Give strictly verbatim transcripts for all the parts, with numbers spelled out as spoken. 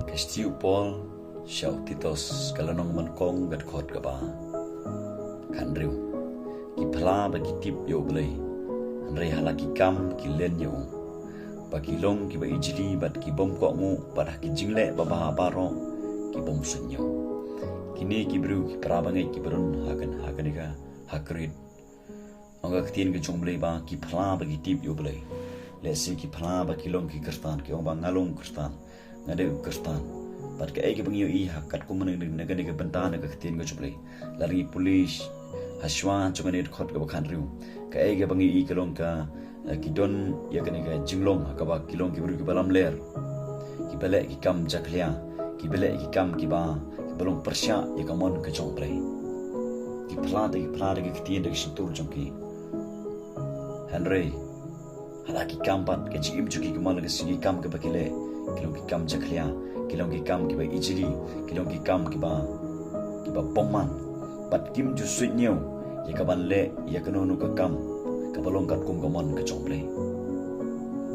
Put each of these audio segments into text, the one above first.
Ka shithi u Paul sha u Titus, ka lynnong ba nyngkong, ka dkhot kaba khathynriew. Ki phla ba ki tip ïa U Blei, hynrei ha la ki kam ki len ïa u. Ba ki long kiba ijli bad ki bym kohnguh, bad ha ki jingleh babha baroh ki bym suidñiew. Kine ki briew ki para bangeit kiba don ha kane, ha kane ka, ha Krit. Ong ka ktien ka jong U Blei ba ki phla ba ki tip ïa U Blei. Lehse ki phla ba ki long ki Khristan, ki ong ba nga long Khristan, nga dei u Khristan. Bad kaei kaba ngi ïohi ha katkum na, na kane ka bynta na ka ktien ka jong U Blei, lada ngi pule ha shuwa jong kane ka dkhot kaba khathynriew, kaei kaba ngi ïohi ka long ka, eh, ki don ïa kane ka jinglong ha kaba ki long ki briew kiba lamler, kiba leh ki kam jakhlia, kiba leh ki kam kiba, kiba long pyrshah ïa ka mon ka jong U Blei. Ki phla da, ki phla da ki ktien da ki shyntur jong ki. Hynrei ha la ki kam pat, ka jingim jong ki, ki mon la ka sngi, ki kam kiba ki leh, ki long ki kam jakhlia, ki long ki kam kiba ijli, ki long ki kam kiba, kiba bymman. Bad kim ju suidñiew ïa ka ban leh ïa kano kano ka kam kaba long katkum ka mon ka jong U Blei.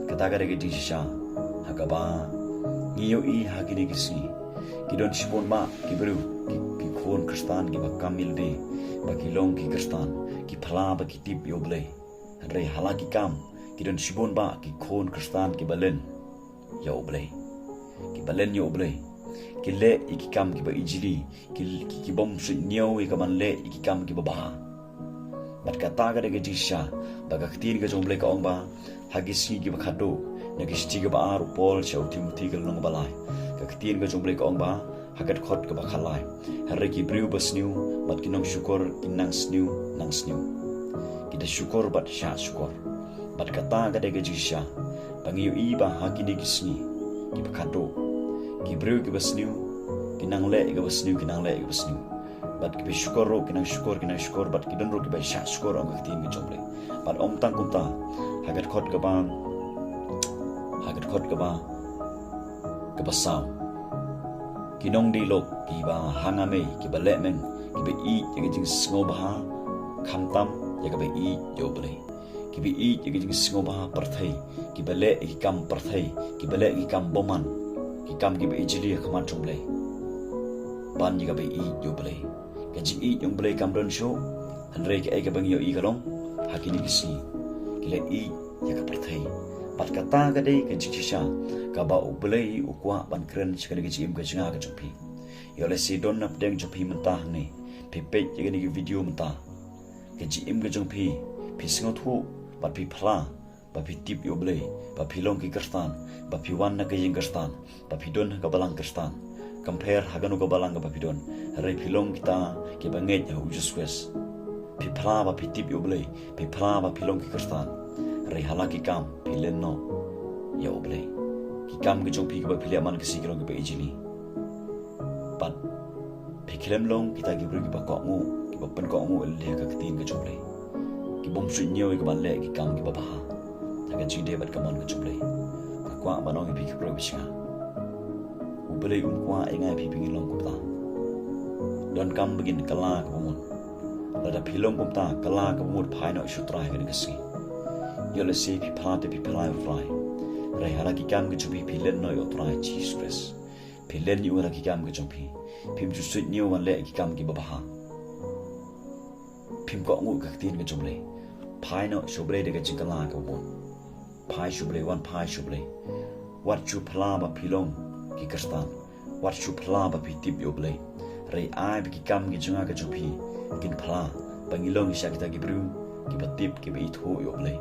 Kata ka dei ka jingshisha ha kaba ngi ïohi ha kine ki sngi. Ki don shibun bah ki briew, ki, ki khun Khristan kiba kam ïalade ba ki long ki Khristan, ki phla ba ki tip ïa U Blei. Hynrei ha la ki kam, ki don shibun bah ki khun Khristan kiba len ïa U Blei. Kiba len ïa U Blei. Ki leh ïa ki kam kiba ijli, ki, ki, ki bym suidñiew ïa ka ban leh ïa ki kam kiba bha. Bad kata ka dei ka jingshisha ba ka ktien ka jong U Blei ka ong ba ha ki sngi kiba khatduh, na ka shithi kaba ar u Paul sha u Timothi, ka lynnong ba lai, ka ktien ka jong U Blei ka ong ba ha ka dkhot kaba khatlai: Hynrei ki briew basniew bad ki nongshukor kin nang sniew nang sniew. Ki da shukor bad shah shukor. Bad kata ka dei ka jingshisha ba ngi ïohi ba ha kine ki sngi kiba khatduh, ki briew kiba sniew ki nang leh ïa kaba sniew, ki nang leh ïa kaba sniew. Bad kiba shukor ruh ki nang shukor, ki nang shukor, bad ki don ruh kiba shah shukor, ong ka ktien ka jong U Blei. Bad ym tang kumta, ha ka dkhot kaba, ha ka dkhot kaba, kaba saw: Ki nongdih lok kiba ha nga mei, kiba lehmeng, kiba ïeit ïa ka jingsngewbha, khamtam ïa kaba ïeit ïa U Blei. Kiba ïeit ïa ka jingsngewbha pyrthei, kiba leh ïa ki kam pyrthei, kiba leh ïa ki kam bymman, ki kam kiba ijli ha khmat jong U Blei, ban ïa kaba ïeit ïa U Blei. Ka jingïeit ïa U Blei kam don shuh, hynrei kaei kaba ngi ïohi ka long ha kine ki sngi, ki la ïeit ïa ka pyrthei. Bad kata ka dei ka jingshisha kaba U Blei u kwah ban kren sha kane ka jingim ka jong nga ka jong phi. Ïoh lehse don na pdeng jong phi mynta hangne, phi peit ïa kane ka video mynta. Ka jingim ka jong phi, phi sngewthuh bad phi phla ba phi tip ïa U Blei, ba phi long ki Khristan, ba phi wan na ka ïing Khristan, ba phi don ha ka balang Khristan. Kam pher ha kano ka balang kaba phi don, hynrei phi long kita kiba ngeit ha U Jisu Khrist. Phi phla ba phi tip ïa U Blei, phi phla ba phi long ki Khristan, hynrei ha la ki kam phi len noh ïa U Blei. Ki kam ka jong phi kiba phi leh man ka sngi ki long kiba ijli. Bad phi khlem long kita ki briew kiba kohnguh, kiba pynkohnguh ïalade ha ka ktien ka jong U Blei, ki bym suidñiew ïa ka ban leh ki kam kiba bha ha ka jingïadei bad ka mon ka jong U Blei. Nga kwah ban ong ïa phi ki briew ba shisha, U Blei um kwah ïa nga ïa phi ba ngin long kumta. Donkam ba ngin kylla kaba mut. Lada phi long kumta, kylla kaba mut, phai noh sha U Trai ha kane ka sngi. Ïoh lehse phi phla te phi phla ïa U Trai, hynrei ha la ki kam ka jong phi phi len noh ïa U Trai Jisu Khrist. Phi len ïa u ha la ki kam ka jong phi. Phim ju suidñiew ban leh ki kam kiba bha. Phim kohnguh ka ktien ka jong U Blei. Phai noh sha U Blei da ka jingkylla kaba mut. Phai sha U Blei, wan phai sha U Blei. Wat shu phla ba phi long ki Khristan. Wat shu phla ba phi tip ïa U Blei. Hynrei ai ba ki kam ki jong nga ka jong phi kin phla ba ngi long shisha kita ki briew kiba tip, kiba ithuh ïa U Blei.